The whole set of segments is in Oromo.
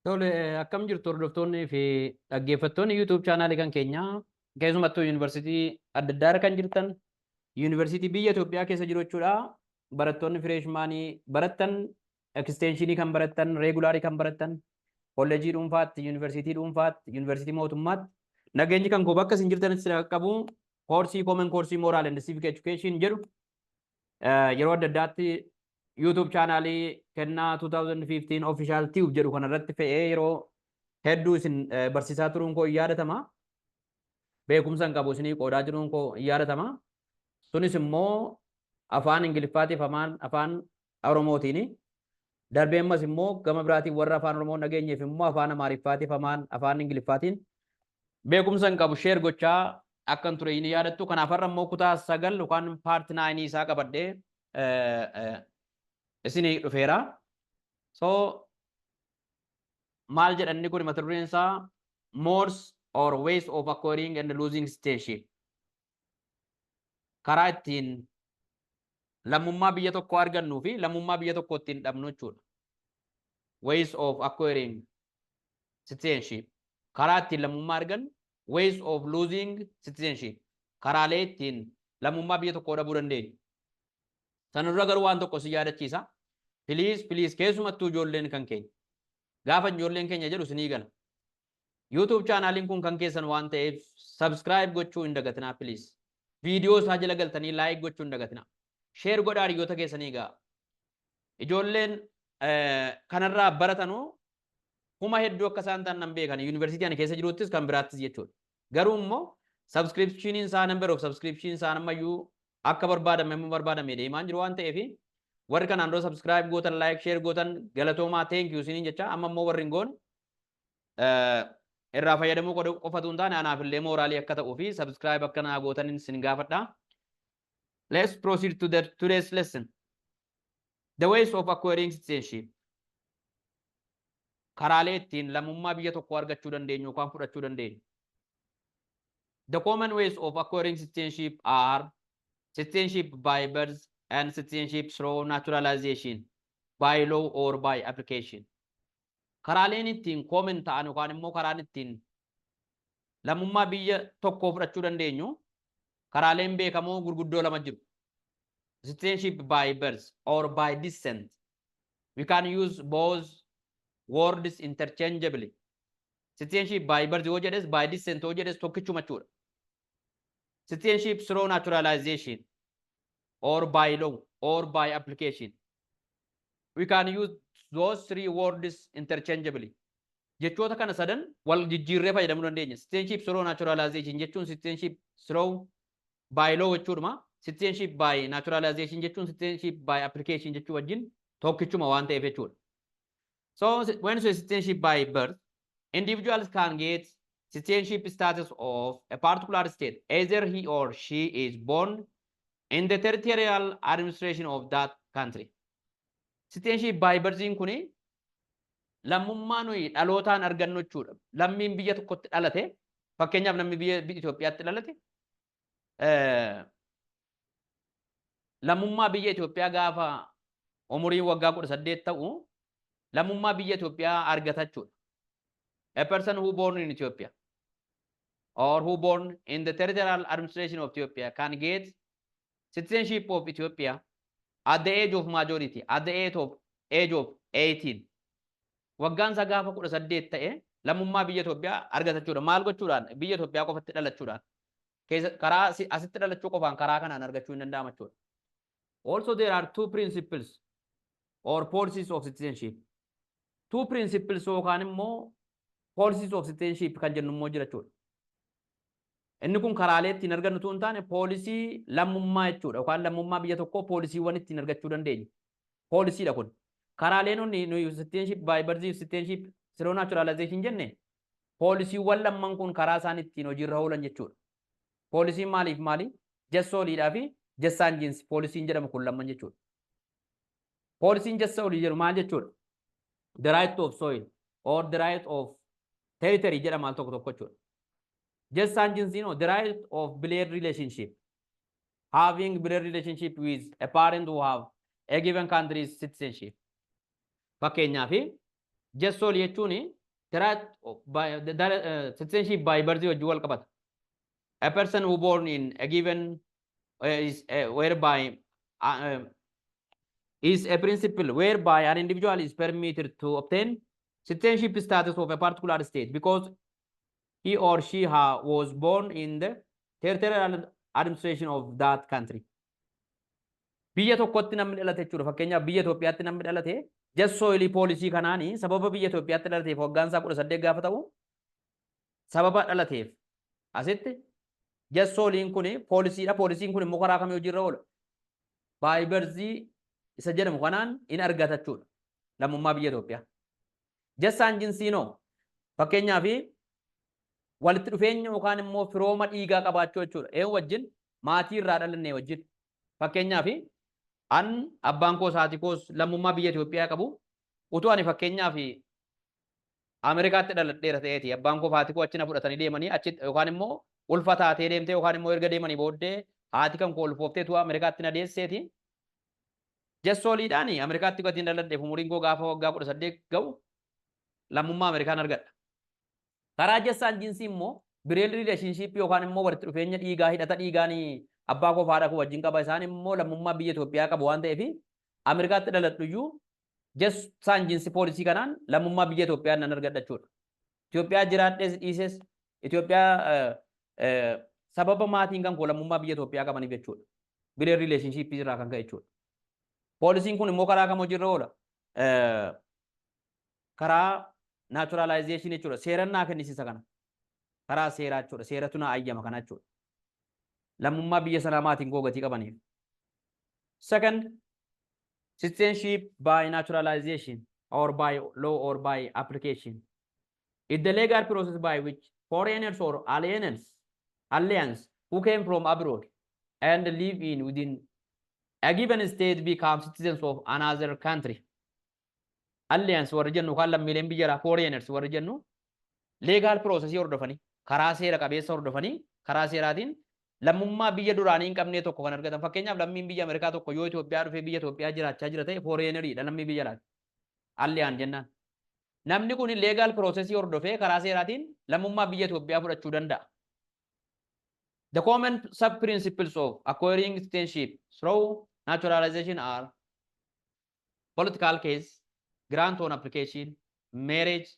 Tole, akkam jirtu hordoftoonnii fi dhaggeeffattoonni YouTube chaanaalii kan keenyaa, keessumattuu yuunivarsiitii adda addaa irra kan jirtan, yuunivarsiitii biyya Itoophiyaa keessa jiru jechuudha. Barattoonni freshmanii barattan, extensionii kan barattan, regularii kan barattan, kolleejii dhuunfaatti, yuunivarsiitii dhuunfaatti, yuunivarsiitii mootummaatti, nageenyi kan koo bakka isin jirtanitti qabu. Koorsii Common Koorsii Moral and Civic Education jedhu yeroo adda addaatti YouTube chaanaalii Kennaa 2015 Official Tube jedhu kanarratti fe'ee yeroo hedduu isin barsiisaa turuun koo hin yaadatama. Beekumsa hin qabu isinii qoodaa jiruun koo hin yaadatama. Sunis immoo afaan Ingiliffaatiif afaan Oromootiini. Darbee ammas immoo gama biraatiin warra afaan Oromoo dhageenyeef immoo afaan Amaariffaatiif afaan Ingiliffaatiin beekumsa hin qabu share gochaa akkan ture ni yaadattu. Kanaaf har'a immoo kutaa 9 yookaan part 9 isaa qabadhee isinii dhufeera. So maal jedhanni kun mata dureen isaa "Modes or ways of acquiring and losing citizenship". Karaa ittiin lammummaa biyya tokkoo argannuu fi lammummaa biyya tokkoo ittiin dhabnu jechuudha. Ways of acquiring citizenship. Karaa ittiin lammummaa argannu, ways of losing citizenship. Karaalee ittiin lammummaa biyya tokkoo dhabuu dandeenyu. Sanarra garuu waan tokko si yaadachiisa. Please, please, keessumattuu ijoolleen kan keenya. Gaafa ijoolleen keenya jedhu isinii gala. YouTube chaanaaliin kun kan keessan waan ta'eef subscribe gochuu hin dagatinaa, please. Viidiyoo isaa jala galtanii like gochuu hin dagatinaa. Share godhaa, hiriyoota keessanii ga'a. Ijoolleen kanarraa baratanuu kuma hedduu akka isaan ta'an nan beekan, yuunivarsiitii ani keessa jiruttis kan biraattis jechuudha. Garuu immoo subscriptioniin isaa, number of subscription isaa ammayyuu akka barbaadame amma barbaadame deemaa jiru waan ta'eef, warri kanaan dura subscribe gootan, like, share gootan galatoomaa, thank you isiniin jecha. Amma immoo warri hin goone irraa fayyadamuu qofatu hin taane, anaaf illee moralii akka ta'uu fi subscribe akka naa gootan isin gaafadha. Let's proceed to the today's lesson. The ways of acquiring citizenship. Karaalee ittiin lammummaa biyya tokkoo argachuu dandeenyu yookaan fudhachuu dandeenyu. The common ways of acquiring citizenship are citizenship by birth and citizenship through naturalization, by law or by application. Karaaleen ittiin common ta'an yookaan immoo karaan ittiin lammummaa biyya tokkoo fudhachuu dandeenyu karaaleen beekamoo gurguddoo lama jiru. Citizenship by birth or by descent. We can use both words interchangeably. Citizenship by birth yoo jedhes, by descent yoo jedhes tokkichuma jechuudha. Citizenship through naturalization or by law or by application. We can use those three words interchangeably. Jechoota kana sadan wal jijjiirree fayyadamuu dandeenya. Citizenship through naturalization jechuun citizenship through by law jechuudhuma. Citizenship by naturalization jechuun citizenship by application jechuu wajjin tokkichuma waan ta'eef jechuudha. So when you say citizenship by birth, individuals can get citizenship status of a particular state, either he or she is born in the territorial administration of that country. Citizenship by birth kuni lammummaa nuyi dhalootaan argannu jechuudha. Lammiin biyya tokkotti dhalate, fakkeenyaaf namni biyya Itoophiyaatti dhalate, lammummaa biyya Itoophiyaa gaafa umuriin waggaa 18 ta'u lammummaa biyya Itoophiyaa argata jechuudha. A person who born in Ethiopia or who born in the territorial administration of Ethiopia can get citizenship of Ethiopia at the age of majority, at the age of 18. Waggaan isaa gaafa 18 ta'e lammummaa biyya Itoophiyaa argata jechuudha. Maal gochuudhaan? Biyya Itoophiyaa qofatti dhalachuudhaan. Keessa karaa asitti dhalachuu qofaan karaa kanaan argachuu hin danda'ama jechuudha. Also, there are two principles or policies of citizenship. Two principles yookaan immoo policies of citizenship kan jennu immoo jira jechuudha. Inni kun karaalee ittiin argannu utuu hin taane policy lammummaa jechuudha. Yookaan lammummaa biyya tokkoo policywwan ittiin argachuu dandeenyu. Policydha kun. Karaalee nuyi citizenship by birth, citizenship through naturalization jenne, policywwan lamman kun karaa isaan ittiin hojiirra oolan jechuudha. Policyn maaliif maali? Jus soliidhaa fi jus sanguinis policyn jedhamu kun lamman jechuudha. Policyn jus solii jedhu maal jechuudha? The right of soil or the right of territory jedhama al tokko tokko jechuudha. Jus sanguinis, the right of blood relationship. Having blood relationship with a parent who have a given country's citizenship. Fakkeenyaaf Jus soli jechuun citizenship by birth wajjin wal qabata. A person who born in a given is whereby is a principle whereby an individual is permitted to obtain citizenship status of a particular state because he or she was born in the territorial administration of that country. Biyya tokkotti namni dhalate jechuudha. Fakkeenyaaf, biyya Itoophiyaatti namni dhalate jus soli policy kanaanii sababa biyya Itoophiyaatti dhalateef waggaan isaa 18 gaafa ta'u, sababa dhalateef asitti jus soliin kun policydha. Policyn kun immoo karaa kamii hojiirra oola? By birth isa jedhamu kanaan in argata jechuudha, lammummaa biyya Itoophiyaa. Jus sanguinis fakkeenyaaf walitti dhufeenya yookaan immoo firooma dhiigaa qabaachuu jechuudha. Eenyu wajjin? Maatii irraa dhalannee wajjin. Fakkeenyaaf, an abbaan koos haati koos lammummaa biyya Itoophiyaa qabu. Utuu ani fakkeenyaaf Ameerikaatti dhaladheera ta'eeti, abbaan koo haati koo achi na fudhatanii deemanii achi, yookaan immoo ulfa taatee deemtee, yookaan immoo erga deemanii booddee haati kan koo ulfooftee tu Ameerikaatti na deesseeti. Jus soliidhaan Ameerikaatti gatiin dhaladheef umuriin koo gaafa waggaa 18 ga'u lammummaa Ameerikaan argadha. Karaa jus sanguinis immoo blood relationship yookaan immoo walitti dhufeenya dhiigaa, hidhata dhiigaan abbaa koo haadha koo wajjin qaba. Isaan immoo lammummaa biyya Itoophiyaa qabu waan ta'eef, Ameerikaatti dhaladhu iyyuu jus sanguinis policy kanaan lammummaa biyya Itoophiyaa nan argadha jechuudha. Itoophiyaa jiraadhees dhiises Itoophiyaa sababa maatiin kan koo lammummaa biyya Itoophiyaa qabaniif jechuudha. Blood relationship irraa kan ka'e jechuudha. Policyn kun immoo karaa kam hojiirra oola? Karaa naturalization jechuudha. Seeran naa kennisiisa kana. Karaa seeraa jechuudha. Seeratu naa ayyama kana jechuudha, lammummaa biyya sanaa maatiin koo gatii qabaniif. Second, citizenship by naturalization or by law or by application is the legal process by which foreigners or aliens who came from abroad and live in within a given state become citizens of another country. Aliens warri jennu kan lammiileen biyya alaa, foreigners warri jennu, legal process hordofanii, karaa seera qabeessa hordofanii, karaa seeraatiin lammummaa biyya duraanii hin qabne tokko kan argatan. Fakkeenyaaf, lammiin biyya Ameerikaa tokko yoo Itoophiyaa dhufee biyya Itoophiyaa jiraachaa jira ta'e, foreigneriidha, lammii biyya alaati. Alien jennaan. Namni kun legal process hordofee karaa seeraatiin lammummaa biyya Itoophiyaa fudhachuu danda'a. The common sub-principles of acquiring citizenship through naturalization are political case, grant on application, marriage,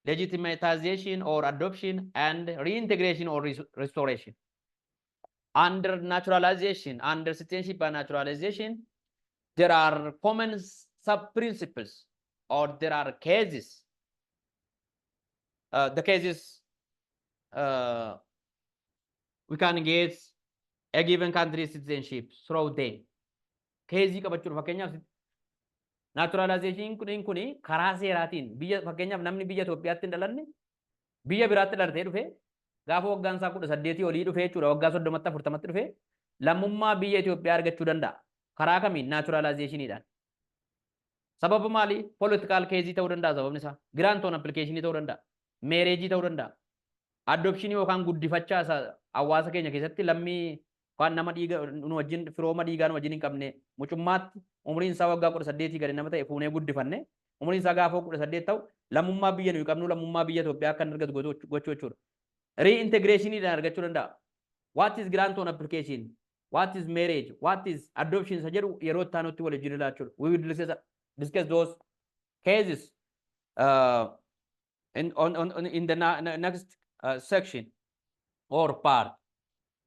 legitimatization or adoption, and reintegration or restoration. Under naturalization, under citizenship by naturalization, there are common sub-principles or there are cases. The cases we can get a given country citizenship through them. Case qabachuudha. Fakkeenyaaf, naturalization kuni karaa seeraatiin biyya, fakkeenyaaf, namni biyya Itoophiyaatti hin dhalanne biyya biraatti dhalatee dhufe, gaafa waggaan isaa 18 olii dhufee jechuudha, waggaa 30tti 40tti dhufee lammummaa biyya Itoophiyaa argachuu danda'a. Karaa kamiin? Naturalizationiidhaan. Sababa maali? Political case ta'uu danda'a sababni isaa. Grant on application ta'uu danda'a. Marriage ta'uu danda'a. Adoption yookaan guddifachaa isa hawaasa keenya keessatti lammii yookaan nama dhiiga nu wajjin, firooma dhiigaa nu wajjin hin qabne, mucummaatti umriin isaa waggaa 18 gadi nama ta'e fuunee guddifanne, umriin isaa gaafa 18 ta'u lammummaa biyya nuyi qabnu, lammummaa biyya Itoophiyaa akka inni argatu gochuu jechuudha. Reintegrationiidhaan argachuu danda'a. What is grant on application? What is marriage? What is adoption? Isa jedhu yeroo itti aanutti wal wajjin ilaalaa jechuudha. We will discuss those cases in, on, on, on, in the next section or part.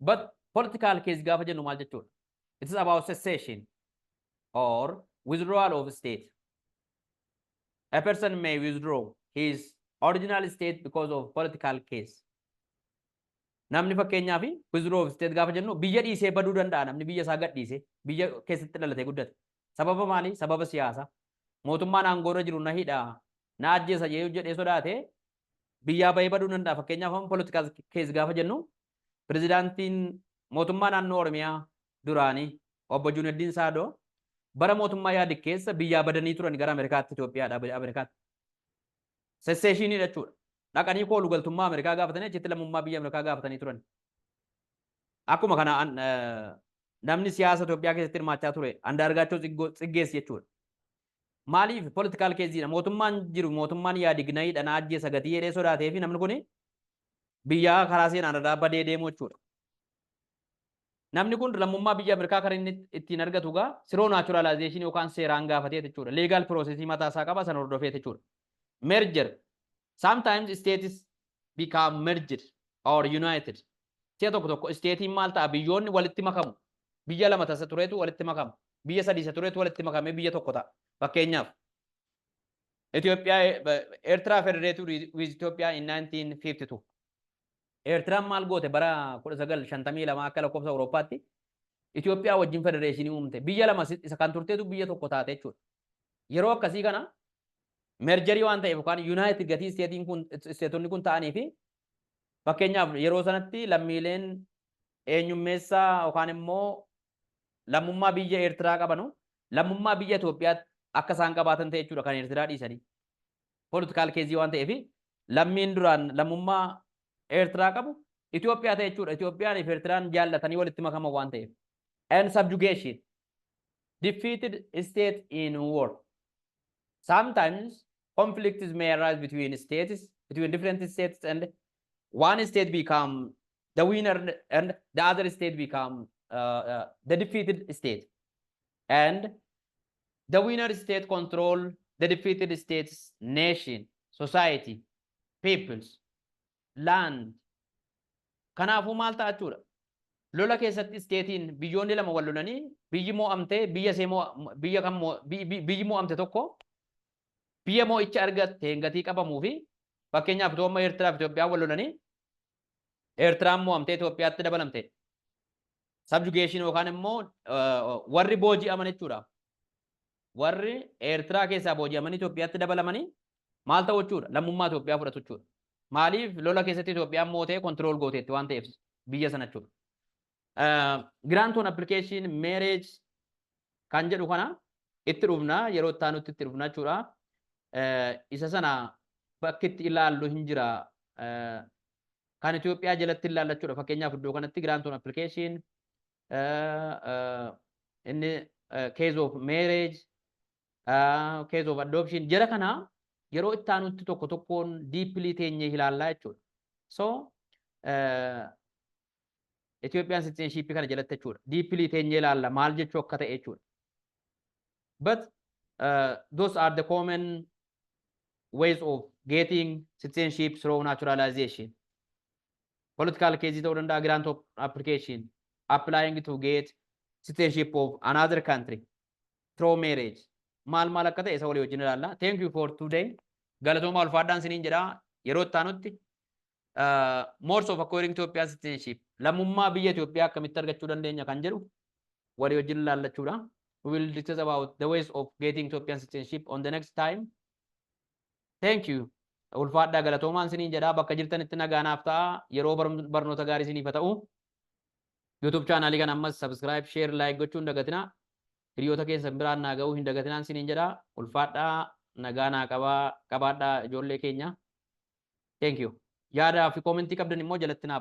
But political case gaafa jennu maal jechuudha? It is about secession or withdrawal of state. A person may withdraw his original state because of political case. Namni fakkeenyaaf withdraw of state gaafa jennu biyya dhiisee baduu danda'a, namni biyya isaa gad dhiisee biyya keessatti dhalatee guddate. Sababa maalii? Sababa siyaasaa. Mootummaan aangoo irra jiru na hidha, na ajjeesa jedhee sodaate biyyaa bahee baduu danda'a. Fakkeenyaaf, amma political case gaafa jennu, pirezidaantiin mootummaa naannoo Oromiyaa duraanii obbo Juneddiin Saadoo bara mootummaa Ihaadig keessa biyyaa badanii turan gara Ameerikaatti, Itoophiyaadhaa Ameerikaatti. Secessionii jechuudha. Dhaqanii koolu galtummaa Ameerikaa gaafatanii achitti lammummaa biyya Ameerikaa gaafatanii turan. Akkuma kana namni siyaasa Itoophiyaa keessatti hirmaachaa ture Andaargaachoo Tsiggees jechuudha. Maaliif? Political caseiidha. Mootummaan jiru mootummaan yaadignayidha, na ajjeesa gatii jedhee sodaatee fi namni kuni biyyaa karaa seeraan irraa badee deemu jechuudha. Namni kun lammummaa biyya Ameerikaa kan inni ittiin argatu gaa through naturalization yookaan seeraan gaafatee jechuudha. Legal processii mataa isaa qaba, sana hordofee jechuudha. Merger. Sometimes states become merged or united. Si'a tokko tokko stateiin maal ta'a? Biyyoonni walitti makamu. Biyya lama tasa tureetu walitti makama. Biyya sadii isa tureetu walitti makamee biyya tokko ta'a. Fakkeenyaaf, Itoophiyaa, Eertiraa federated with Ethiopia in 1952. Eertiraan maal goote? Bara 1952 akka lakkoofsa Awurooppaatti Itoophiyaa wajjin federationii uumte. Biyya lama isa kan turteetu biyya tokko taate jechuudha. Yeroo akkasii kana mergerii waan ta'eef yookaan united gatii stateiin kun, stateonni kun ta'anii fi, fakkeenyaaf, yeroo sanatti lammiileen eenyummeessaa yookaan immoo lammummaa biyya Eertiraa qabanu lammummaa biyya Itoophiyaatti akka isaan qabaatan ta'e jechuudha, kan Eertiraa dhiisanii. Political caseii waan ta'eef, lammiin duraan lammummaa Eertiraa qabu Itoophiyaa ta'e jechuudha. Itoophiyaan fi Eertiraan jaallatanii walitti makaman waan ta'eef. And subjugation. Defeated state in war. Sometimes conflicts may arise between states, between different states, and one state become the winner and the other state become the defeated state. And the winner state control the defeated state's nation, society, peoples, land. Kanaafuu maal ta'a jechuudha? Lola keessatti stateiin biyyoonni lama wal lolanii biyyi mo'amtee biyya see biyya kan biyyi mo'amte tokko biyya mo'icha argatte gatii qabamuu fi, fakkeenyaaf, otoo amma Eertiraa fi Itoophiyaan wal lolanii Eertiraan mo'amtee Itoophiyaatti dabalamte. Subjugation yookaan immoo warri booji'aman jechuudha. Warri Eertiraa keessaa booji'amanii Itoophiyaatti dabalamanii maal ta'u jechuudha? Lammummaa Itoophiyaa fudhatu jechuudha. Maaliif? Lola keessatti Itoophiyaan mootee control gooteetti waan ta'eef biyya sana jechuudha. Grant on application, marriage kan jedhu kana itti dhufna, yeroo itti aanutti itti dhufna jechuudha. Isa sana bakki itti ilaallu hin jira. Kan Itoophiyaa jalatti ilaalla jechuudha. Fakkeenyaaf, iddoo kanatti grant on application, inni case of marriage, case of adoption jara kana yeroo itti aanutti tokko tokkoon deeply teenyee ilaallaa jechuudha. So Itoophiyaan citizenship kana jalatti jechuudha. Deeply teenyee ilaalla maal jechuu akka ta'e jechuudha. But those are the common ways of getting citizenship through naturalization. Political case ta'uu danda'a, grant of application, applying to get citizenship of another country through marriage. Maal maal akka ta'e isa walii wajjin ilaalla. Thank you for today. Galatooma, ulfaadhaan siniin jedha. Yeroo itti aanutti modes of acquiring Ethiopian citizenship, lammummaa biyya Itoophiyaa akkamitti argachuu dandeenya kan jedhu walii wajjin ilaallachuudha. We will discuss about the ways of getting Ethiopian citizenship on the next time. Thank you. Ulfaadhaa, galatoomaan siniin jedha. Bakka jirtanitti nagaa naaf ta'a. Yeroo barnoota gaarii siniif haa ta'u. YouTube channelii kana ammas subscribe, share, like gochuu hin dagatinaa. Hiriyoota keessan biraan naa ga'uu hin dagatinaan siniin jedha. Ulfaadhaa, nagaa naa qabaa qabaadhaa, ijoollee keenya. Thank you. Yaadaa fi commentii qabdan immoo jalatti naa barreessaa.